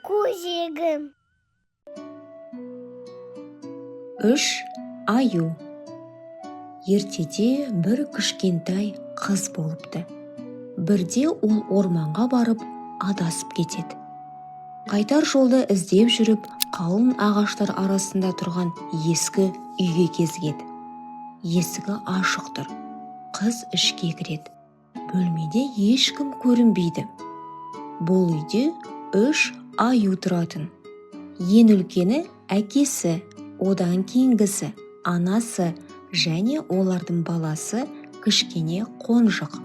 Көжегім. Үш аю. Ертеде бір кішкентай қыз болыпты. Бірде ол орманға барып адасып кетеді. Қайтар жолды іздеп жүріп, қалың ағаштар арасында тұрған ескі үйге кезігеді. Есігі ашық тұр. Қыз ішке кіреді. Бөлмеде ешкім көрінбейді. Бұл үйде үш аю тұратын. Ең үлкені әкесі, одан кейінгісі анасы және олардың баласы кішкене Қонжық.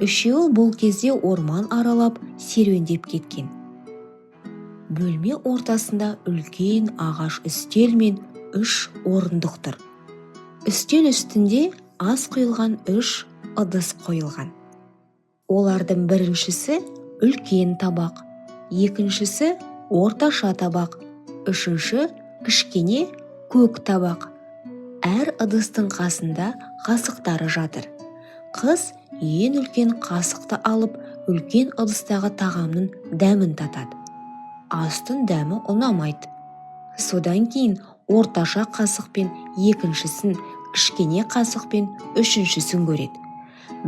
Үшеуі бұл кезде орман аралап, серуендеп кеткен. Бөлме ортасында үлкен ағаш үстел мен үш орындық тұр. Үстел үстінде ас құйылған үш ыдыс қойылған. Олардың біріншісі үлкен табақ, екіншісі орташа табақ, үшінші кішкене көк табақ. Әр ыдыстың қасында қасықтары жатыр. Қыз ең үлкен қасықты алып, үлкен ыдыстағы тағамның дәмін татады. Астың дәмі ұнамайды. Содан кейін орташа қасықпен екіншісін, кішкене қасықпен үшіншісін көреді.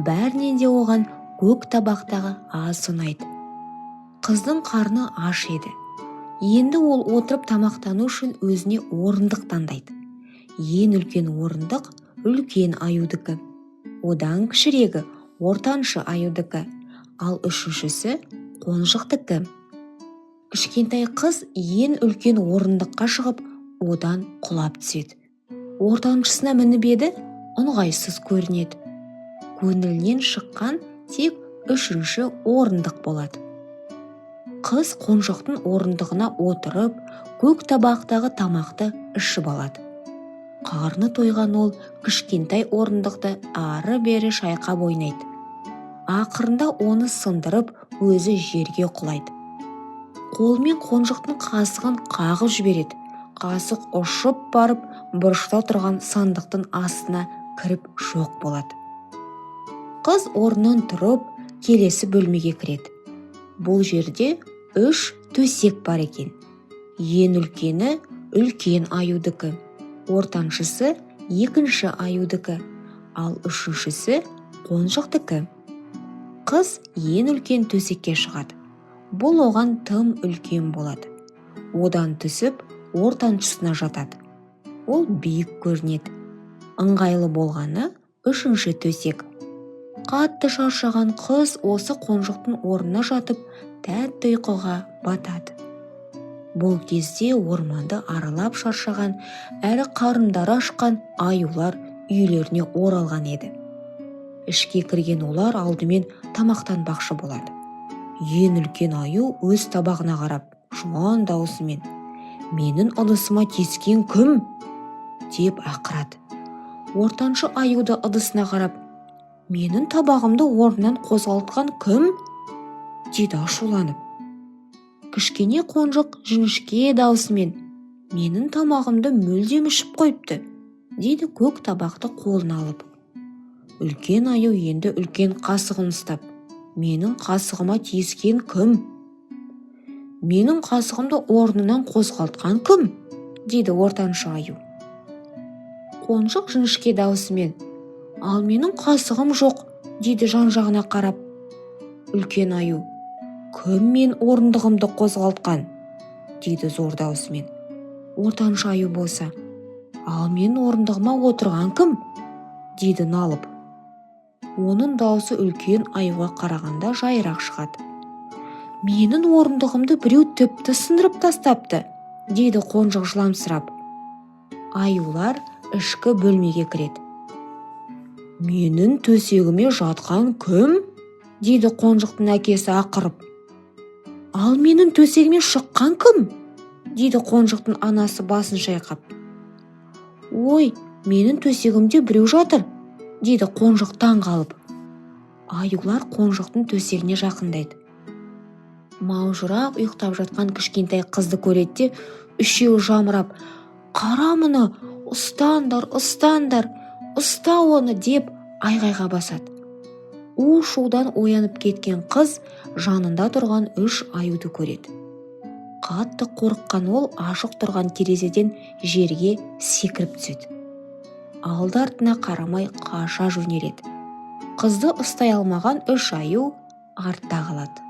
Бәрінен де оған көк табақтағы ас ұнайды. Қыздың қарны аш еді. Енді ол отырып тамақтану үшін өзіне орындық таңдайды. Ең үлкен орындық үлкен аюдікі, одан кішірегі ортаншы аюдікі, ал үшіншісі Қонжықтікі. Кішкентай қыз ең үлкен орындыққа шығып, одан құлап түседі. Ортаншысына мініп еді, ыңғайсыз көрінеді. Көңілінен шыққан тек үшінші орындық болады. Қыз Қонжықтың орындығына отырып, көк табақтағы тамақты ішіп алады. Қарны тойған ол кішкентай орындықты ары-бері шайқап ойнайды. Ақырында оны сындырып, өзі жерге құлайды. Қолымен Қонжықтың қасығын қағып жібереді. Қасық ұшып барып, бұрышта тұрған сандықтың астына кіріп жоқ болады. Қыз орнынан тұрып, келесі бөлмеге кіреді. Бұл жерде үш төсек бар екен. Ең үлкені үлкен аюдікі, ортаншысы екінші аюдікі, ал үшіншісі Қонжықтікі. Қыз ең үлкен төсекке шығады. Бұл оған тым үлкен болады. Одан түсіп, ортаншысына жатады. Ол биік көрінеді. Ыңғайлы болғаны үшінші төсек. Қатты шаршаған қыз осы Қонжықтың орнына жатып, тәтті ұйқыға батады. Бұл кезде орманды аралап шаршаған әрі қарындары ашқан аюлар үйлеріне оралған еді. Ішке кірген олар алдымен тамақтанбақшы болады. Ең үлкен аю өз табағына қарап, жуан даусымен: «Менің ыдысыма тиіскен кім?» – деп ақырады. Ортаншы аю да ыдысына қарап: «Менің табағымды орнынан қозғалтқан кім?» – дейді ашуланып. Кішкене Қонжық жіңішке даусымен: «Менің тамағымды мүлдем ішіп қойыпты», – дейді көк табақты қолына алып. Үлкен аю енді үлкен қасығын ұстап: «Менің қасығыма тиіскен кім? Менің қасығымды орнынан қозғалтқан кім?» – дейді ортаншы аю. Қонжық жіңішке даусымен: «Ал менің қасығым жоқ», – дейді жан жағына қарап. Үлкен аю: «Кім мен орындығымды қозғалтқан?» – дейді зор даусымен. Ортаншы аю болса: «Ал мен орындығыма отырған кім?» – дейді налып. Оның даусы үлкен аюға қарағанда жайырақ шығады. «Менің орындығымды біреу тіпті сындырып тастапты», – дейді Қонжық жыламсырап. Аюлар ішкі бөлмеге кіреді. «Менің төсегіме жатқан кім?» – дейді Қонжықтың әкесі ақырып. «Ал менің төсегіме шыққан кім?» – дейді Қонжықтың анасы басын шайқап. «Ой, менің төсегімде біреу жатыр», – дейді Қонжық таң қалып. Аюлар Қонжықтың төсегіне жақындайды. Маужырап ұйықтап жатқан кішкентай қызды көреді де, үшеуі жамырап: «Қара мұны, ұстаңдар, ұстаңдар, ұста оны!» – деп айғайға басады. У шудан оянып кеткен қыз жанында тұрған үш аюды көреді. Қатты қорыққан ол ашық тұрған терезеден жерге секіріп түседі. Алды артына қарамай қаша жөнеледі. Қызды ұстай алмаған үш аю артта қалады.